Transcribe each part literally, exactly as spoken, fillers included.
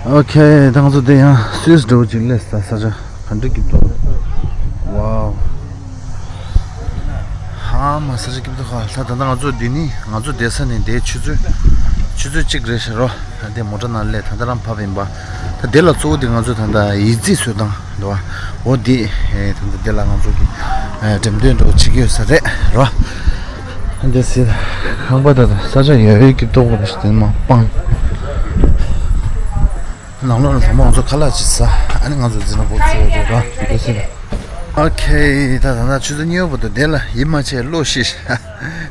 ཨོ་ཁེ། ད་ང་ཚོ་དེ་ཡང་སུད་སི་འདྲ་བོ་ཅིག་སླེབས་ས། ས་ཆ་ག་འདྲ་སྐྱིད་པོ་འདུག་ཝའོ། ཧ་མ་ས་ཆ་སྐྱིད་པོ་འདུག་ཧ། ད་ད་ལྟ་ང་ཚོ་འདི་ནི་ང་ཚོ་བསྡད་ས་ནི་དེ་ཆུ་ཚོད་ཆུ་ཚོད་གཅིག་རེད་ཤག་རོ། དེ་མོ་ཊ་ནང་སླེབས། ད་ལྟ་རང་ཕབ་ཡིན་པ། ད་དེ་ལ་གཙོ་བོ་དེ་ང་ཚོ་ད་ལྟ་ཡིག་རྩིས་བཟོ་སྟངས་འདུག་བ། འོ་དེ་ད་ལྟ་དེ་ལ་ང་ཚོ་གི་འགྲེམས་སྟོན་འདྲ་བོ་བྱེད་ཀྱི་ཡོད་ས་རེད་རོ། འདི་སི་ཁང་པ་ད་ས་ཆ་ཡོད་ཡོད་ཀྱི་ཏོག་རེ་ཞིག་དེ་མ་སྤང་། ནང་ལོགས་ལ་དང་པོ་ང་ཚོ་ཁ་ལག་ཅིག་ཟ། ཨ་ནི་ང་ཚོ་འཛིན་གྲྭ་པོ་ཚོ་རེད་རོ། འདི་སི། ཨོ་ཁེ། ད་ད་ད་ཆུ་ཚོད་གཉིས་པ་བར་དུ་དེ་ལ་ཡིད་མ་ཆེས་གློག་ཤེས་ཤག་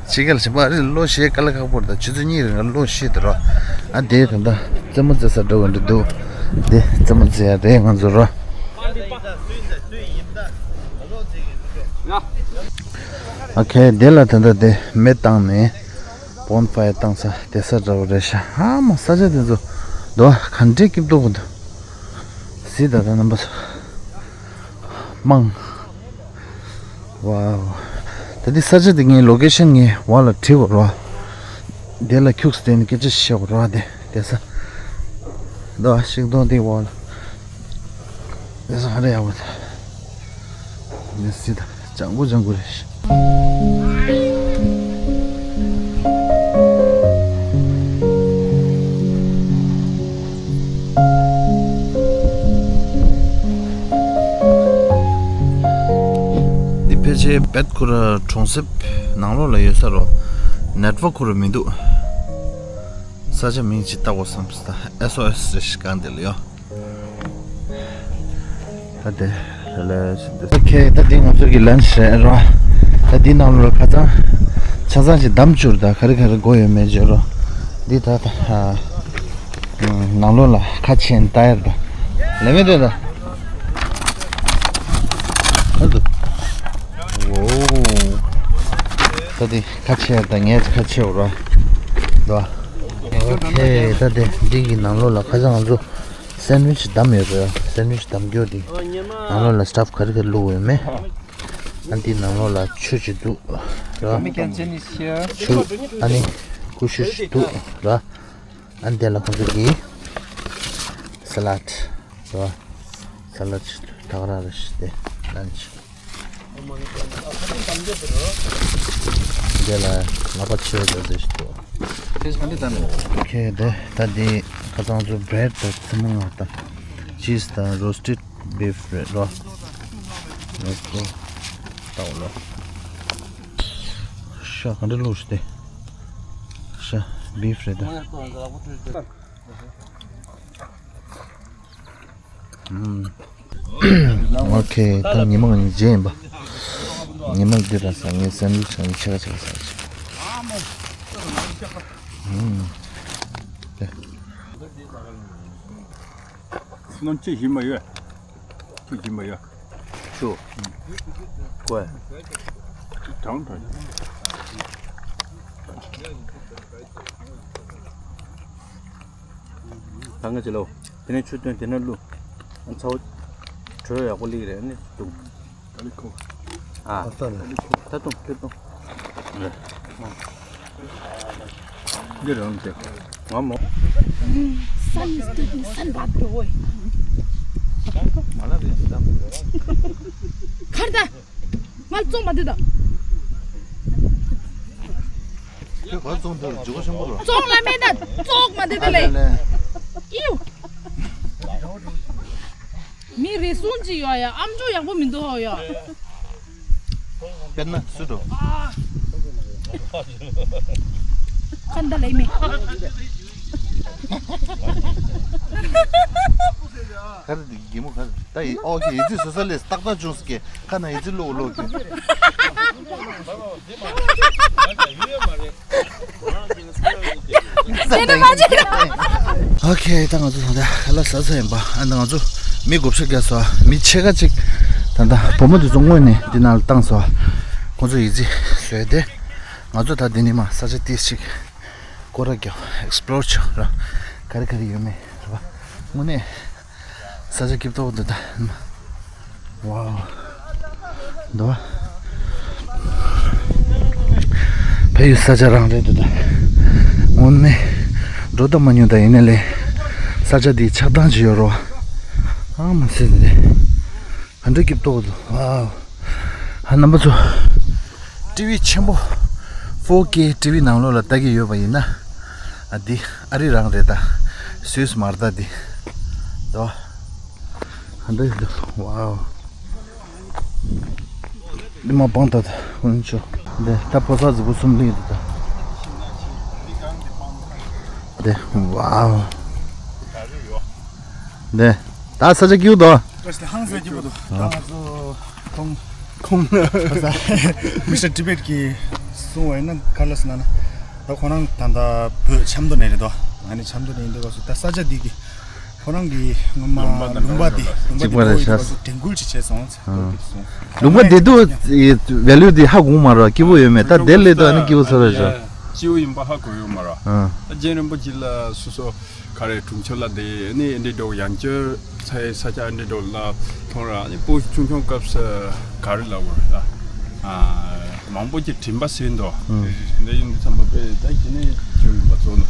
ཅི་ག་ལ་ཞིག་པ་རེད། གློག་ཤེས་དཀའ་ལས་ཁག་པོ་རེད། ད་ཆུ་ཚོད་གཉིས་རིང་ལ་གློག་ཤེས་དེ་རོ། ཨ་དེ་ད་ད་རྩེད་མོ་རྩེ་ས་འདྲ་བོ་འདྲ་འདུག་དེ་རྩེད་མོ་རྩེ་ཡ་རེད་ང་ཚོ་རོ། ཨོ་ཁེ། དེ་ལ་ད་ལྟ་དེ་མེ་བཏང་ནས་བོན་ཕ་ཡར་བཏང་ས་དེ་ས་འདྲ་བོ་རེད་ཤག་ཧ་མ་ས་ཆ་དེ་ཚོ་འདུག་བ། ག་འདྲའི་སྐྱིད་པོ་འདུག་སི་ད་ད་རྣམ་པ་ཚོ་མང་། ཝའོ། ད་འདི་ས་ཆ་འདི་ངའི་ལོ་ཀེ་ཤན་ངའི་འོག་ལ་བྲིས་པ་རོ། དེ་ལ་ཁྱུགས་དེ་ནི་སྐད་ཆ་བཤད་པ་རོ། དེ་དེ་ས་འདི་ཤིང་སྡོང་འདི་འོག་ལ་དེ་ས་ཧ་རེ་ཡག་པོ་འདུག་མི་སྲིད་ད་ལྗང་གུ་ལྗང་གུ་རེད། འདི་ཕལ་ཆེར་བེད་ཁུ་ར་གྲོང་གསེབ་ནང་ལོགས་ལ་ཡོད་ས་རོ། ནེཊ་ཝརཀ་ཁུ་ར་མི་འདུག་ས་ཆ་མིང་ཅིག་བཏགས་པ་བསམ་སོང་། ད་ཨེས་ཨོ་ཨེས་རེད་ཤག་གང་འདི་ལ་ཡོད། ད་དེ་ལས་ལས་ཞིག་འདི། ཨོ་ཁེ། ད་འདི་ང་ཚོ་གི་ལན་ཆི་རེད་རོ། ད་འདི་ནང་ལོགས་ལ་ཁ་སང་ཆ་ཚང་ཞིག་བསྡམས་བཅུག་ད་ག་རེ་ག་རེ་དགོས་ཡོད་མེད་བརྗོད་རོ། འདི་ད་ད་ནང་ལོགས་ལ་ཁ་ཕྱེ་ནས་ལྟ་ཡ་ད་ལས་མེད་དེ་ད། ཨ་འདུག་ཝོ། ད་འདི་ཁ་ཕྱེ་ད་ངས་ཁ་ཕྱེ་འོ་ར། འདུག་ཨོ་ཁེ། ད་འདི་འདི་གི་ནང་ལོགས་ལ་ཁ་སང་ང་ཚོ་སེན་ཝིཆ་བསྡམས་ཡོད་རེད། སེན་ཝིཆ་བསྡམས་རྒྱུ་དེ་ནང་ལོགས་ལ་སི་ཊཕ་ག་རེ་ག་རེ་བླུགས་ཡོད་མེད། ཨ་འདི་ནང་ལོགས་ལ་ཆུ་ཅིག་འདུག་ར། ཆུ། ཨ་ནི་ཀུ་ཤུ་ཞིག་འདུག་ར། ཨ་འདི་ལ་ཁོང་ཚོ་གི་སེ་ལཌ་ར། སེ་ལཌ་ཅིག་འདུག་ད་ག་རང་རེད་ཤག་དེ་ལན་ཆི། འདི་ལ་ལག་པ་ཆེ་བ་འདྲ་འདྲ་ཞིག་འདུག་ཁྱེད་ཀྱིས་ག་འདྲ་བཏང་ནས། ཁྱེད་དེ་ད་འདི་ཁ་སང་ཚོ་བྷི་རེཌ་དང་ཚིལ་མ་ངར་དང་ཅིས་དང་རོ་སི་ཊེཌ་བྷིཕ་རེད་རོ། ལེཊ་སི་གོ། ལྟ་འོ་ལོ། ཤ་ག་འདྲ་བླུགས་ཤིག་དེ། ཤ་བྷིཕ་རེད་ད། ཨོ་ཁེ། ད་ཉི་མ་ངའི་རྗེས་ཡིན་པ། ཉི་མ་འདི་ར་ས་ངའི་སེན་ཝིཆ་ངའི་ཆེ་ཁ་ཆེ་ཁ་ཟ་ཆེ། ཨུམ། ནམ་ཅི་ཞིམ་པ་ཡོད། ཅི་ཞིམ་པ་ཡོད། ཆུ། ཀོས། གྲང་གྲང་། ད་ང་ཅི་ལོ། དེ་ནས་ཆུ་བཏོན་དེ་ནས་བླུགས། ཚ་བོ། དྲོད་ཡག་པོ་སླེབས་རེད་ནི་འདུག་ཨ། ད་ལྟ་ལ། ད་ལྟ་ལ། ད་ལྟ་ལ། ད་ལྟ་ལ། ད་ལྟ་ལ། འདི་རང་དེ། ང་མོ། Sun is taking sun bath boy. ཁར་ད། ང་ཙོག་མ་དེ་ད། ཁྱོད་ག་ཙོག་འདི་ལ་འཇུག་ཆེན་པོ་རོ། ཙོག་ལ་མེད་ད་ཙོག་མ་དེ་ད་ལེ། ཨ་ལེ་ལེ། ཨིའུ། མི་རེ་ཟུང་ཅིག་ཡོད་ཡ། ཨམ་ཅོག་ཡག་པོ་མི་འདུག་ཡ། དཔེར་ན་སུ་འགྲོ། ཁ་འདི་ལས་མེད། ཁ་འདི་གི་མོ་ཁ་ད་ཡི་ཨོ་ཁེ་ཡི་ཙི་སུ་ས་ལས་ཏག་ཏག་བྱུང་སི་ཀེ་ཁ་ན་ཡི་ཙི་ལོ་ལོ་ཀེ། དེ་འདྲ་མ་བྱེད། ཨོ་ཁེ། ད་ང་ཚོ་ད་ལྟ་ཁ་ལག་ཟ་ས་ཡིན་པ། ཨ་ནི་ང་ཚོ་མི་བགོ་བཤའ་རྒྱག་སོང་། མི་ཕྱེད་ཀ་ཅིག་ད་ལྟ་བུ་མོ་དེ་ཚོ་སྔོན་ནས་འདི་ནང་ལ་བཏང་སོང་། ཁོང་ཚོ་ཡི་ཙི་བཟོས་ཏེ། ང་ཚོ་ད་འདི་ནས་མར་ས་ཆ་ཏོག་ཙམ་ཅིག་སྐོར་ར་རྒྱག explore་བྱེད་ར། ག་རེ་ག་རེ་ཡོད་མེད་ར་བ། དངོས་གནས། ས་ཆ་སྐྱིད་པོ་འདུག་ད། ཝའོ། འདུག་བ། ཕ་ཡུལ་ས་ཆ་རང་རེད་འདུག་ད། དངོས་གནས། འགྲོ་ད་མ་མྱོང་ད་ཡིན་ནའི་ལས། ས་ཆ་འདི་ཆགས་སྡང་ཅིག་ཡོད་རོ། ཨ་མ་སེ་ནི་རེད། ག་འདྲ་སྐྱིད་ཏོག་ཏོ། ཝའོ། ཨ་རྣམ་པ་ཚོ། ཊི་ཝི་ཆེན་པོ། ཕོར་ཀེ་ཊི་ཝི་ནང་ལོགས་ལ་ལྟ་གི་ཡོད་པ་ཡིན་ན། ཨ་འདི་ཨ་རི་རང་རེད་ད། སུད་སི་མ་རེད་ད་འདི། དོ། ག་འདྲ་ཡོད་དོ། ཝའོ། འདི་མ་སྤང་ད་ད་ཁོང་ཚོ། འདི་ད་ཕོ་གསར་གཟིག་པོ་གསུམ་ལིང་འདི་ད། འདི་ཝའོ། འདི་ད་ས་ཆ་སྐྱིད་པོ་འདུག་ཧང་སང་སྐྱིད་པོ་འདུག་ད་ང་ཚོ་ཁོང་ཁོང་མི་སི་ཊར་ཊི་བེཊ་ཀྱིས་གསུངས་པ་ཡིན་ན་ག་རེ་ལབ་ཟེར་ན། ད་ཁོ་རང་ད་ལྟ་བོད་ཆབ་མདོ་ནས་རེད་དོ། ང་ནི་ཆབ་མདོ་ནས་ཡིན་དུས་སྐབས་སུ་ད་ས་ཆ་འདི་གི་ཁོ་རང་གི་སྔོན་མ་ལུང་པ་དང་ལུང་པ་ལུང་པ་གཅིག་པ་དེ་རེད་ཤག་དྲན་སྐུལ་ཅིག་བྱས་སོང་ཚེ། ཨ། ལུང་པ་དེ་དུ་ཝེ་ལུ་དེ་ཧ་གོ་མ་རེད། སྐྱིད་པོ་ཡོད་མེད། ད་དེ་ལས་དུ་ཨ་ནི་སྐྱིད་པོ་ཚོར་རེད་ཤག་སྐྱིད་པོ་ཡིན་པ་ཧ་གོ་ཡོད་མ་རེད། ཨ། ད་རྗེ་རིན་པོ་ཆེ་ལ་སོ་སོ་ག་རེ་དྲུང་ཆེ་ལ་དེ་ནི་འདི་འགྲོ་ཡང་བསྐྱར་ཚའི་ས་ཆ་འདི་འགྲོ་ལ་མཐོང་ར་ནི་བུ་ཆུང་ཆུང་སྐབས་སུ་ག་རེ་ལབ་དགོས་རེད་ད། ཨ། མང་པོ་ཅིག་དྲན་པ་ཟིན་འདུག་ཨང་། འདི་ཡིན་འདི་ཚང་མ་དཔེ་ད་ཡིན་ནའི་བྱུང་ཡིན་པ་ཚོ་ནོ།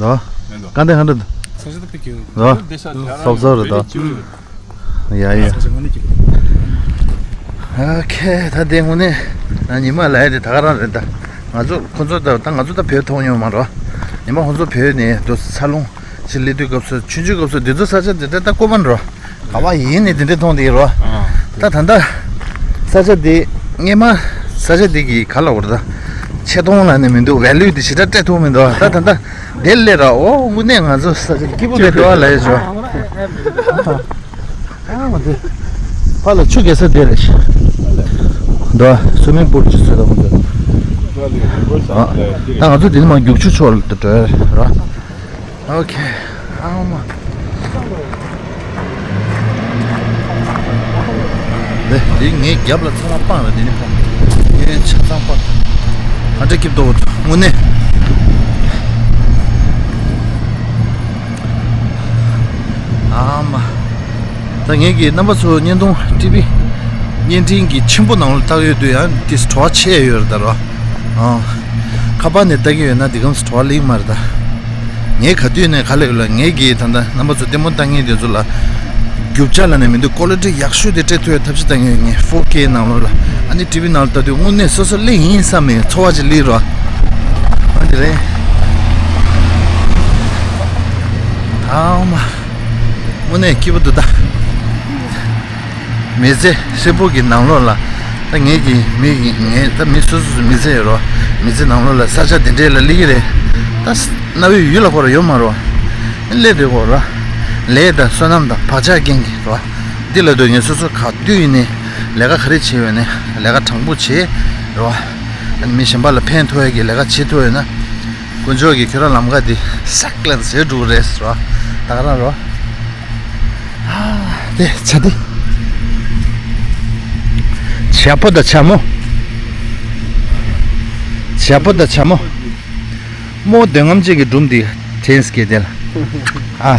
ལོ། མེད་འདུག་ག་འདི་ག་འདི་འདུག་ས་ཆ་ད་དཔེ་སྐྱིད་འདུག་ལོ། འདི་ས་དེ་རང་སོབ་སོབ་རེད་དཔེ་དོ། སྐྱིད་འདུག་ཡ་ཡ། ས་ཆ་དངོས་གནས་སྐྱིད་འདུག་ཨོ་ཁེ། ད་དེ་དངོས་གནས་ང་ཉི་མ་ལ་ཡ་དེ་ད་ག་རང་རེད་ད། ང་ཚོ་ཁོ་ཚོ་ད་ད་ང་ཚོ་ད་བོད་མཐོང་མྱོང་མ་རོ། ཉི་མ་ཁོ་ཚོ་བོད་ནས་དུ་ས་ལུང་ཅིག་སླེབས་དུས་སྐབས་སུ་ཆུང་ཆུང་སྐབས་སུ་འདི་ཚོ་ས་ཆ་འདི་འདྲ་ད་ཀོ་མན་རོ། ག་བ་ཡིན་ནི་དེ་འདྲ་མཐོང་དེ་རོ། ཨ། ད་ད་ལྟ་ས་ཆ་དེ་སྔས་མ་ས་ཆ་དེ་གི་ག་ལ་བར་ད་ཆེ་མཐོང་ལ་ནི་མི་འདུག་ཝེ་ལུ་དེ་ཞེ་དྲག་སྤྲད་ཐུབ་མི་འདུག་ད་ད་ལྟ་དེ་སླེབས་ར། ཨོ་དངོས་གནས་ང་ཚོ་ས་ཆ་སྐྱིད་པོ་དེ་འགྲོ་བ་ལ་ཡོད་ཆོག་ཨ་མ་དེ་ཕ་ལ་ཆུ་རྒྱག་ས་དེ་རེད་ཤག་འདུག་སུ་མིང་པུལ་ཅིག་བཟོས་ད་ཁོང་ཚོས། ཨ། ད་ང་ཚོ་དེ་ནི་མ་རྒྱུག་ཆུ་ཕྱོགས་ལ་འགྲོ་ར། ཨོ་ཁེ། ཨའོ་མ། འདི་འདི་ངའི་རྒྱབ་ལ་ཚང་མ་སྤང་རེད། འདི་ནི་སྤང་། ངའི་ཆ་ཚང་སྤང་། ཨ་འདྲ་སྐྱིད་པོ་འདུག་དངོས་གནས། ཨ་མ། ད་ངེད་ཀྱི་རྣམ་པ་ཚོ་བརྙན་ཐུང་ཊི་ཝི་བརྙན་འཕྲིན་གྱི་ཆེན་པོ་ནང་ལ་བལྟ་གི་ཡོད་དུས་ཡང་དེ་བྲོ་བ་ཆེ་ཡོད་རེད་ད་རོ། ཨང་། ཁ་པར་ནས་བལྟ་གི་ཡོད་ན་འདི་གམ་བྲོ་བ་ལེགས་མ་རེད་ད། ངས་ག་དུས་ནས་ག་ལེ་ལ་ངས་ཀྱིས་ད་ལྟ་རྣམ་པ་ཚོ་ལྟད་མོ་ལྟ་མཁན་དེ་ཚོ་ལ་རྒྱུ་ཆ་ལ་ནས་མི་འདུག་ཀོ་ལི་ཊི་ཡག་ཤོས་དེ་སྤྲད་ཐུབ་ཡ་ཐབས་ཤེས་བཏང་ཡོད། ངས་ཕོར་ཀེ་ནང་ལོགས་ལ་ཨ་ནི་ཊི་ཝི་ནང་ལ་ལྟ་དུས་དངོས་གནས་སོ་སོ་གླེང་ཡིན་བསམ་མེད་ཚོར་བ་ཅིག་སླེབས་རོགས། ཨ་འདི་རེད། ཨའོ་མ། དངོས་གནས་སྐྱིད་པོ་འདུག་ད། མི་ཚེ་ཧྲིལ་པོ་གི་ནང་ལོགས་ལ་ད་ངེད་ཀྱི་མི་ངེད་ད་མི་སོ་སོ་སོ་མི་ཚེ་ཡོད་རོ། མི་ཚེ་ནང་ལོགས་ལ་ས་ཆ་དེ་འདྲས་ལ་སླེབས་ཀྱི་རེད། ད་གནའ་བོའི་ཡུལ་ལ་ཁོ་ར་ཡོད་མ་རོ། སླེབས་དུས་ཁོ་ར་ལས་དང་བསོད་ནམས་དང་བག་ཆགས་རྐྱེན་གྱིས་རོ། འདི་ལ་དུ་ངས་སོ་སོ་ག་དུས་ཡིན་ནའི་ལས་ཀ་ག་རེ་བྱས་ཡོད་ནའི་ལས་ཀ་དྲང་པོ་བྱེད་རོ། ཨ་ནི་མི་གཞན་པ་ལ་ཕན་ཐོགས་ཡ་གི་ལས་ཀ་བྱེད་ཐུབ་ཡོད་ན། དཀོན་མཆོག་གིས་ཁྱོད་རང་ལམ་ཁ་འདི་སག་ལན་ཟེར་འགྲོ་གི་རེད་ཟེར་བ། ད་ག་རང་རོ། ཨ། དེ་བྱ་དེ། བྱ་ཕོ་དང་བྱ་མོ། བྱ་ཕོ་དང་བྱ་མོ། མོ་འདོད་རྔམ་ཅན་གྱི་སྒྲུང་འདི་དྲན་སྐྱེ་དེ་ལ། ཨ།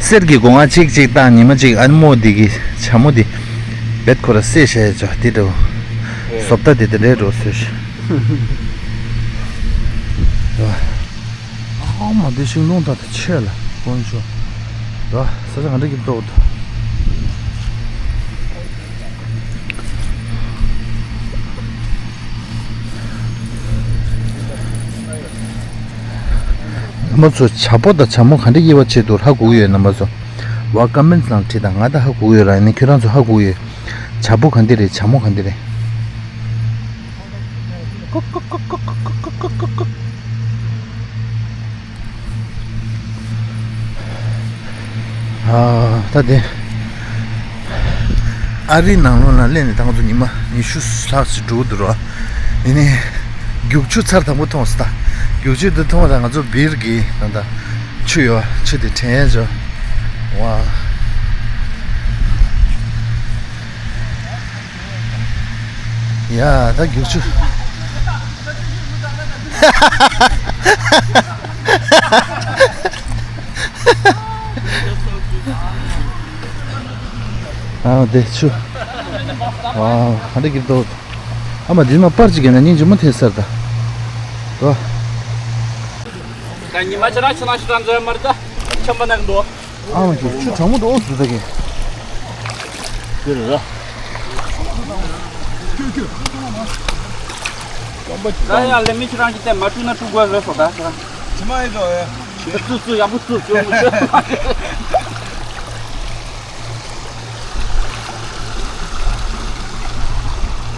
གསེར་གྱི་སྒོ་ང་གཅིག་གཅིག་བཏང་ཉི་མ་གཅིག་ཨ་ནི་མོ་འདི་གི་བྱ་མོ་འདི་བེད་ཁོ་ར་བསད་བྱས་ཡ་ཅོ་དེ་འདྲ་བོ། བཟོ་ལྟ་དེ་དེ་འདྲའི་འགྲོ་སོས་ཤི། ཨ་མ་དེ་ཤིང་སྡོང་དག་དེ་ཆེ་ལ་དཀོན་མཆོག་ཨ་ས་ཆ་ག་འདྲ་གི་ཏོག་ཏོ། རྣམ་པ་ཚོ་བྱ་ཕོ་དང་བྱ་མོ་ག་འདྲ་དབྱེ་བ་ཕྱེ་འདུག་ཧ་གོ་གི་ཡོད་རྣམ་པ་ཚོ། བ་ཀ་མེན་ནང་བྲིས་དང་ང་ད་ཧ་གོ་གི་ཡོད་ར་ཡིན་ན་ཁྱོད་རང་ཚོ་ཧ་གོ་གི་ཡོད། བྱ་ཕོ་ག་འདི་རེད་བྱ་མོ་ག་འདི་རེད། ཨ་ད་དེ་ཨ་རིའི་ནང་ལོགས་ལ་སླེབས་ནས་ད་ང་ཚོ་ཉི་མ་ཉི་ཤུ་ལྷག་ཙམ་འགྲོ་གི་འདུག་ར། ཡིན་ནའི་རྒྱུག་ཆུ་ཚར་དང་པོ་མཐོང་སོང་ད། རྒྱུག་ཆུ་འདི་མཐོང་བ་དང་ང་ཚོ་སྦིར་གི་ད་ད་ཆུ་ཡོད་ཆུ་དེ་དྲན་ཡ་ཅོ། ཝ། ཡ་ད་རྒྱུག་ཆུ། ཨ་དེ་ཆུ། ཝ་ག་འདྲ་གི་འདུག་ཨ་མ་འདི་མ་པར་ཅིག་གི་ན་སྙིང་རྗེ་མོ་ཐེབས་སར་ད། ད་ཉི་མ་ཆ་ར་ཆ་ན་ཤི་ར་འཛོལ་མར་ད། ཆམ་པ་ནག་འདུག་ཨ་མ་ཁྱོད་ཆུ་གྲང་མོ་འགྲོ་འོ་ཟེར་ད་གི། ཁྱོད་ར། ད་ཡང་ལས་མི་ཁྱེད་རང་གིས་དེ་མ་བཀྲུས་ན་བཀྲུ་དགོས་རེད་ཟེར་ད་ཁྱེད་རང་། ཇི་མ་ཡིན་དོ་ཨེ། བཀྲུ་བཀྲུ་ཡག་པོ་བཀྲུ་བཀྲུ་མི་བཀྲུ།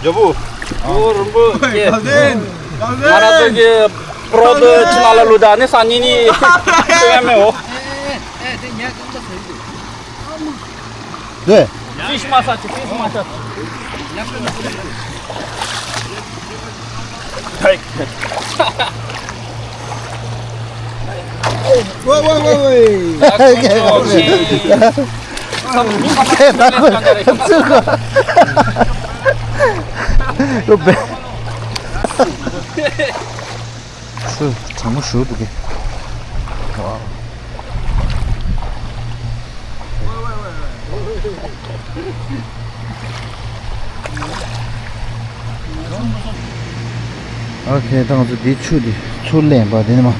རྒྱལ་པོ། ཨོ་རིན་པོ་ཆེ། ང་རང་ཚོ་གི་པྲོ་དུ་ཆི་ལ་ལ་ལུ་ད་ནི་སང་ཉིན་ནི་ཤེས་ཡ་མེད་འོ། ཨེ་ཨེ་དེ་ཉལ་གང་ལ་ཟེར་གི། ཏེ། ཕིཤ་མ་ས་ཆི་ཕིཤ་མ་ས་ཆི། ཝེ་ཝེ་ཝེ་ཝེ། སུ་གྲང་མོ་ཞུ་འདུག་གི། ཝའོ། ཨོ་ཁེ། ད་ང་ཚོ་འདི་ཆུ་འདི་ཚུར་ལེན་པ་འདི་ནི་མ།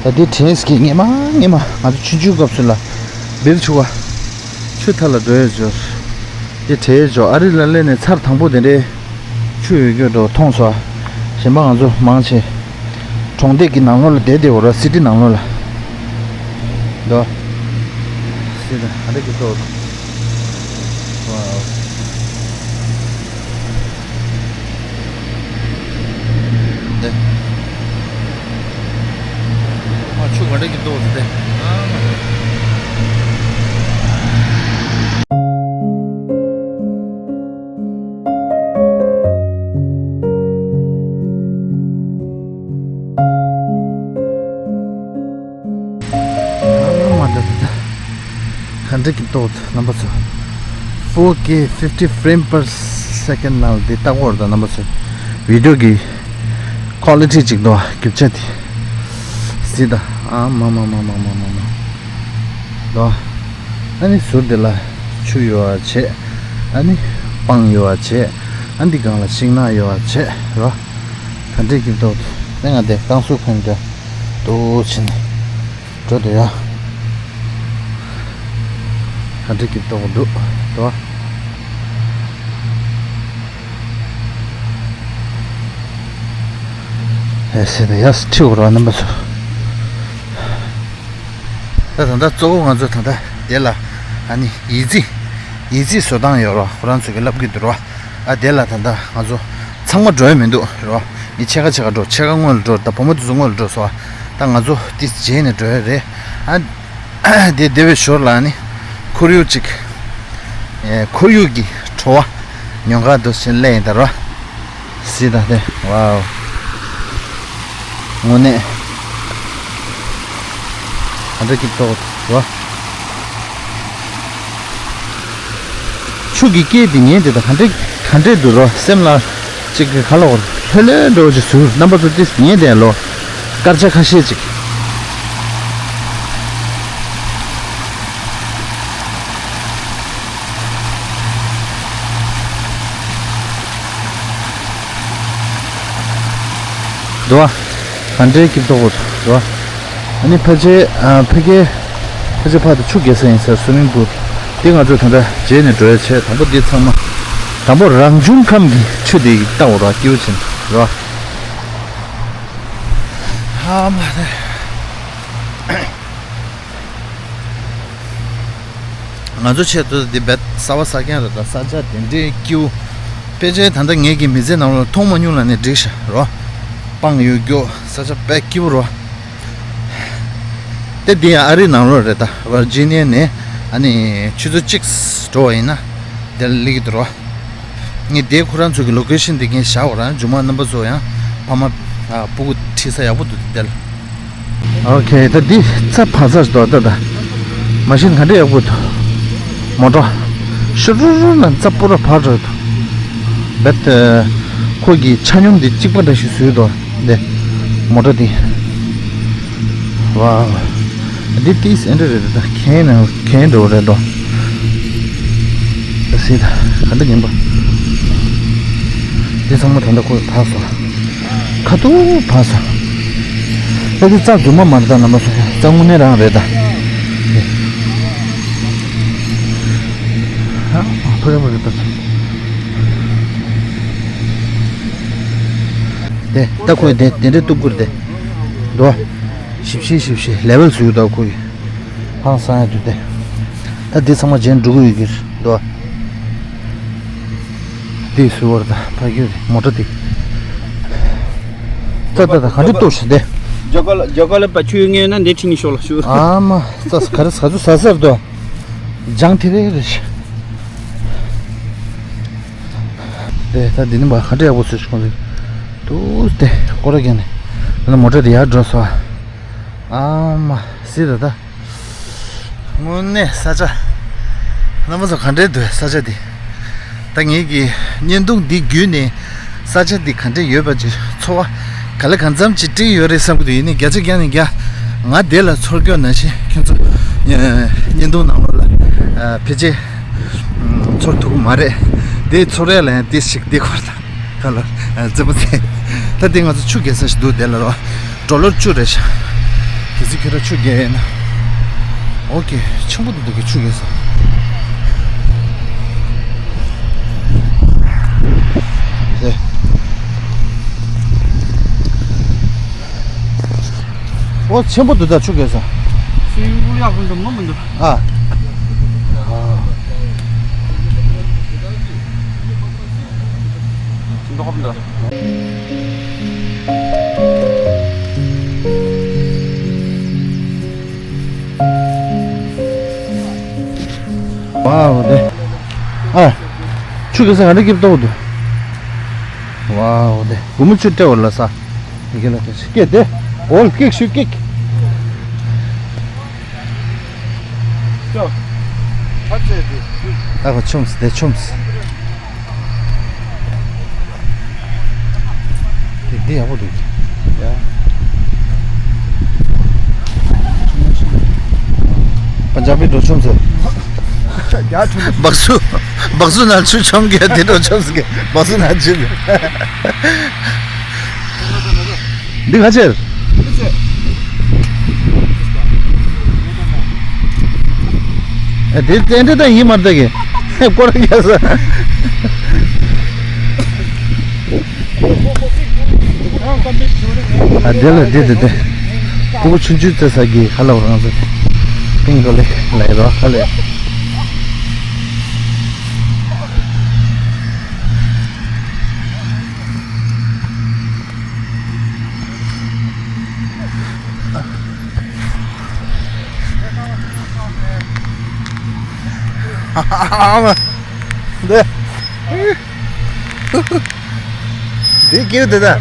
ད་འདི་དྲན་སྐྱེ་ངེས་མ་ངེས་མ་ང་ཚོ་ཆུང་ཆུང་སྐབས་སུ་ལ་འབིར་ཆུ་བ། ཆུ་ཐ་ལ་འགྲོ་ཡོད་འབྱོར། འདི་བྲལ་ཡོད་འབྱོར། ཨ་རི་ལ་སླེབས་ནས་ཚར་དང་པོ་དེ་འདྲའི་ཆུ་ཡོད་རྒྱུ་འགྲོ་མཐོང་སོང་། གཞན་པ་ང་ཚོ་མང་ཆེ་གྲོང་སྡེ་གི་ནང་ལོགས་ལ་བསྡད་བསྡད་འོ་ར་སི་ཊི་ནང་ལོགས་ལ། འདུག་སི་ཊི་ཧ་རེ་གི་ཏོ། ཝའོ། འདི། ཨ་ཆུ་ག་འདྲ་གི་འདུག་སྟེ། ཨ་མ་ད་ད་ད། ག་འདྲ་གི་ཏོག་རྣམ་པ་ཚོ། ཕོར་ཀེ་ཕིབ་ཊི་ཕི་རེམ་པར་སེ་ཀེན་ནང་ལ་འདི་ལྟ་གོ་ར་ད་རྣམ་པ་ཚོ། བི་ཌི་ཡོ་གི་ཀོ་ལི་ཊི་ཅིག་འདུག་རྒྱུ་ཆ་དེ། སི་ད། ཨ་མ་མ། ད་ཨ་ནི་ཟུར་དེ་ལ་ཆུ་ཡོད་པ་བྱས། ཨ་ནི་སྤང་ཡོད་པ་བྱས། ཨ་འདི་སྒང་ལ་ཤིང་ནགས་ཡོད་པ་བྱས་ར། ག་འདྲ་གི་ཏོག་ཏོག་ང་དེ་རྐང་སུ་ཁོན་དེ་ཏོག་ཕྱིན་འགྲོ་དེ་ཡ། ག་འདྲ་གི་ཏོག་འདུག་དོ། ཨེ་སེ་ད་ཡ་སི་ཁྲིའུ་ར་རྣམ་པ་ཚོ། ད་ད་ལྟ་གཙོ་བོ་ང་ཚོ་ད་ལྟ་དེ་ལ་ཨ་ནི་ཡི་ཙི། ཡི་ཙི་བཟོ་སྟངས་ཡོད་རོ། ཁོ་རང་ཚོ་གི་ལབ་གི་འདུག་རོ། ཨ་དེ་ལ་ད་ལྟ་ང་ཚོ་ཚང་མ་འགྲོ་ཡ་མི་འདུག་རོ། མི་ཕྱེད་ཀ་ཕྱེད་ཀ་འགྲོ། ཕྱེད་ཀ་སྔོན་ལ་འགྲོ། ད་བུ་མོ་དེ་ཚོ་སྔོན་ལ་འགྲོ་སོང་། ད་ང་ཚོ་ཏིས་རྗེས་ནས་འགྲོ་ཡ་རེད། ཨ་དེ་དེ་བའི་ཞོར་ལ་ཨ་ནི་ཁོར་ཡུག་ཅིག་ཨེ་ཁོར་ཡུག་གི་བྲོ་བ་ཉོ་ག་འདུག་ཟེར་སླེབས་ཡིན་ད་རོ། སི་ད་དེ། ཝའོ། དངོས་གནས། ག་འདྲ་གི་ཏོག་ཏོག་རོ། ཆུ་གི་སྐད་དེ་ཉན་དེ་ད་ག་འདྲ་ག་འདྲ་འདུག་རོ། སེམས་ལ་ཅིག་གི་ག་ལ་འོར་ལྷོད་ལྷོད་འགྲོ་ཅིག་ཟུར་རྣམ་པ་ཚོ་ཏིས་ཉན་དེ་ལོ། སྐར་ཆ་ཁ་ཤས་ཅིག་འདུག་བ། ག་འདྲའི་སྐྱིད་ཏོག་པོ་འདུག་བ། ཨ་ནི་ཕལ་ཆེར་ཨ་ཕ་གི་ཕལ་ཆེར་ཕར་དུ་ཆུ་རྒྱག་ས་ཡིན་ས་སུ་མིང་པུལ། དེ་ང་ཚོ་ད་ལྟ་རྗེས་ནས་འགྲོ་ཡ་བྱས། དང་པོ་འདི་ཚང་མ། དང་པོ་རང་བྱུང་ཁམས་ཀྱི་ཆུ་དེ་ལྟ་འོ་ར་སྐྱིད་པོ་ཕྱིན་ར། ཧ་མ་རེད། ང་ཚོ་ཆེད་དུ་འདི་བེད་གསར་པ་ས་ཀྱང་རེད། ད་ས་ཆ་དེ་འདྲའི་སྐྱིད་པོ། ཕལ་ཆེར་ད་ལྟ་ངེད་ཀྱི་མི་ཚེ་ནང་ལ་མཐོང་མ་མྱོང་ལ་ནི་འགྲིག་ཤག་རོ། སྤང་ཡོད་རྒྱུ་ས་ཆ་དཔེ་སྐྱིད་པོ་རོ། དེ་འདི་ཡང་ཨ་རི་ནང་ལོགས་རེད། ད་ཝར་ཇི་ནི་ཡ་ནས་ཨ་ནི་ཆུ་ཚོད་གཅིག་འགྲོ་བ་ཡིན་ན་དེ་ལ་སླེབས་ཀྱི་འདུག་རོ། ངས་དེ་ཁོ་རང་ཚོ་གི་ལོ་ཀེ་ཤན་དེ་ངས་བཞག་པ་རང་། མཇུག་མ་རྣམ་པ་ཚོ་ཡང་ཕ་མ་ཨ་སྤུ་གུ་ཁྲིད་ས་ཡག་པོ་འདུག་དེ་ལ། ཨོ་ཁེ། ད་འདི་རྩྭ་བར་ས་ཞིག་འདུག་ད་ད། མ་ཤིན་ག་འདྲ་ཡག་པོ་འདུག་མོ་ཊ་ཤུ་རུ་རུ་ལ་རྩྭ་སྤུ་ར་བར་འགྲོ་འདུག་བེད་ཁོ་གི་ཆ་སྙོམས་འདི་གཅིག་པ་འདྲ་ཞིག་བཟོས་འདུག་འདི་མོ་ཊ་འདི། ཝའོ། འདི་ཏིས་ཨེ་འདྲ་རེད། ད་གན་ན་གན་འགྲོ་རེད་དོ། ད་སི་ད་ག་འདྲ་ཡིན་པ། འདི་ཚང་མ་ད་ལྟ་ཁོ་བར་སོང་། ཁ་ཐུག་བར་སོང་། ད་དེ་རྩྭ་རྫུན་མ་མ་རེད་ད། རྣམ་པ་ཚོ། རྩྭ་དངོས་གནས་རང་རེད་ད། ཨ། ཕ་གི་མ་གི་ད། དེ་ད་ཁོས་དེ་དེ་འདྲས་གཏུབ་དགོས་རེད་དེ། འདུག་བ། ཞིབ་ཞིབ་ཞིབ་ཞིབ་ལེ་ཝལ་བཟོས་ཡོད་ད་ཁོ་གི། ཧང་སང་ཡ་དུས་དེ། ད་འདི་ཚང་མ་རྗེས་འགྲོ་གི་ཡོད་ཀྱི་རེད་འདུག་བ། འདི་སུ་བར་ད་ཕ་གི་རེད། མོ་ཊ་འདི། ཙ་ཙ་ད་ག་འདྲ་གཏོར་ཤི་དེ། རྒྱ་གར་ལ་རྒྱ་གར་ལ་བ་ཆུ་ངས་ན་འདི་ཁྲིད་ནས་ཤོག་ལ་ཤུ། ཨ་མ་ཙ་ག་རེ་ཟ་ཚུ་ཟ་ཟེར་དོ། ལྗང་ཐེ་རེ་རེ་ཤི། དེ་ད་འདི་ནི་བ་ག་འདྲ་ཡག་པོ་བཟོས་ཤི་ཁོང་ཚོས། ཏུས་དེ་སྐོར་ར་རྒྱག་ནས། ད་ནི་མོ་ཊ་དེ་ཡར་འགྲོ་སོ། ཨ་མ་སི་ད་ད། དངོས་གནས་ས་ཆ། རྣམ་པ་ཚོ་ག་འདྲས་འདུག་ས་ཆ་འདི། ད་ངེད་ཀྱི་བརྙན་ཐུང་འདི་བརྒྱུད་ནས་ས་ཆ་འདི་ག་འདྲས་ཡོད་པ་ཅིག་ཚོར་བ་ག་ལེ་གང་འཚམ་ཅིག་སྤྲད་ཡོད་རེད་བསམ་གྱི་འདུག་ཡིན་ནའི་བརྒྱ་ཆ་བརྒྱ་ནས་བརྒྱ་ང་དེ་ལ་ཚོར་སྐྱོ་ན་ཞིག་ཁྱོད་ཚོ་བརྙན་ཐུང་ནང་ལོགས་ལ་ཕལ་ཆེར་ཚོར་ཐུབ་ཀྱི་མ་རེད། དེ་ཚོར་ཡ་ལ་ཡང་དེ་ཞིག་དེ་ཁོར་ལ། ཁ་ལ། རྩེ་པོ་ཚེ། ད་དེ་ང་ཚོ་ཆུ་རྒྱག་ས་ཞིག་འདུག་དེ་ལ་རོ། ཌོ་ལར་བཅུ་རེད་ཤག་གལ་སྲིད་ཁྱོད་རང་ཆུ་རྒྱག་ཡས་ན། ཨོ་ཀེ། ཆེན་པོ་འདུག་འདུག་གི་ཆུ་རྒྱག་ས། དེ། ཨོ་ཆེན་པོ་འདུག་ད་ཆུ་རྒྱག་ས། སེམས་ཡག་པོ་འདུག་མོ་མི་འདུག་ཨ། ཝའོ་དེ། ཨ། ཆུ་གེ་སར་ག་འདྲ་སྐྱིད་པོ་འདུག་ཝའོ་དེ། སྒོར་མོ་བཅུ་སྤྲད་འོ་ལ་ས། ཡི་གེ་ལ་དེ་ཆུ་སྐད་དེ། འོ་ལ་སྐད་ཤུ་སྐད། ཨ་ཁོ་ཆུམས་དེ་ཆུམས། དེ་དེ་ཡག་པོ་འདུག་ཡ། པན་ཇ་བི་འགྲོ་ཆུམས་ཟེར། བག་སུ་བག་སུ་ན་ཆུ་ཆུམས་གི་དེ་འགྲོ་ཆུམས་གི་བག་སུ་ན་ཆུ། འདི་ག་ཕྱིར། ཨ། དེ་རྟེན་འབྲེལ་ད་ཡིན་མ་རེད་ད་གི། སྐོར་རྒྱག་ས། ཨ། དེ་ལ་དེ་དེ་དེ། ཕྲུ་གུ་ཆུང་ཆུང་བཙལ་ས་གི་ཁ་ལ་བ་རང་ཚོ། ཕིང་གོ་ལེ་ལ་ཡི་རོ་ཁ་ལེ། འདི། འདི་སྐྱིད་འདི་ད། ཨུ།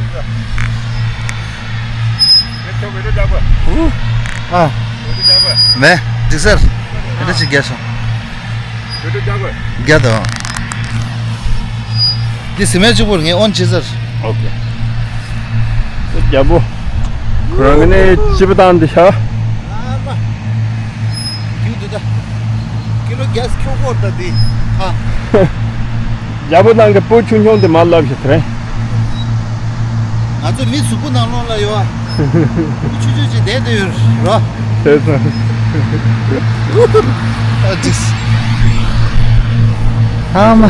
ཨ། མེ། འགྲིག་སར། ཨེ་འདྲ་ཞིག་རྒྱག་སོང་། རྒྱག་དང་། འདི་སི་མེ་གཅིག་པོར་ངས་ཨོན་བྱེད་ཟེར། ཨོ་ཀེ། རྒྱལ་པོ། ཁོ་རང་གི་ནི་སྤྱི་པ་བཏང་འདི་ཤ། ཨ་མ། ཁྱོད་འདི་ད། ཀི་ལོ་བརྒྱ་ཁྱོད་ཁོར་ད་འདི། ཧ། རྒྱལ་པོ་ནང་གི་སྤུ་ཆུང་ཆུང་དེ་མར་ལབ་ཤི་ཐལ། ང་ཚོ་མི་གཟུགས་པོ་ནང་ལོགས་ལ་ཡོད་ཨ། ཆུ་ཆུ་ཅིག་བསྡད་དེ་ཡོད་ར། བྱས་ཙང་། ཨ་ཙིག་ཨ་མ།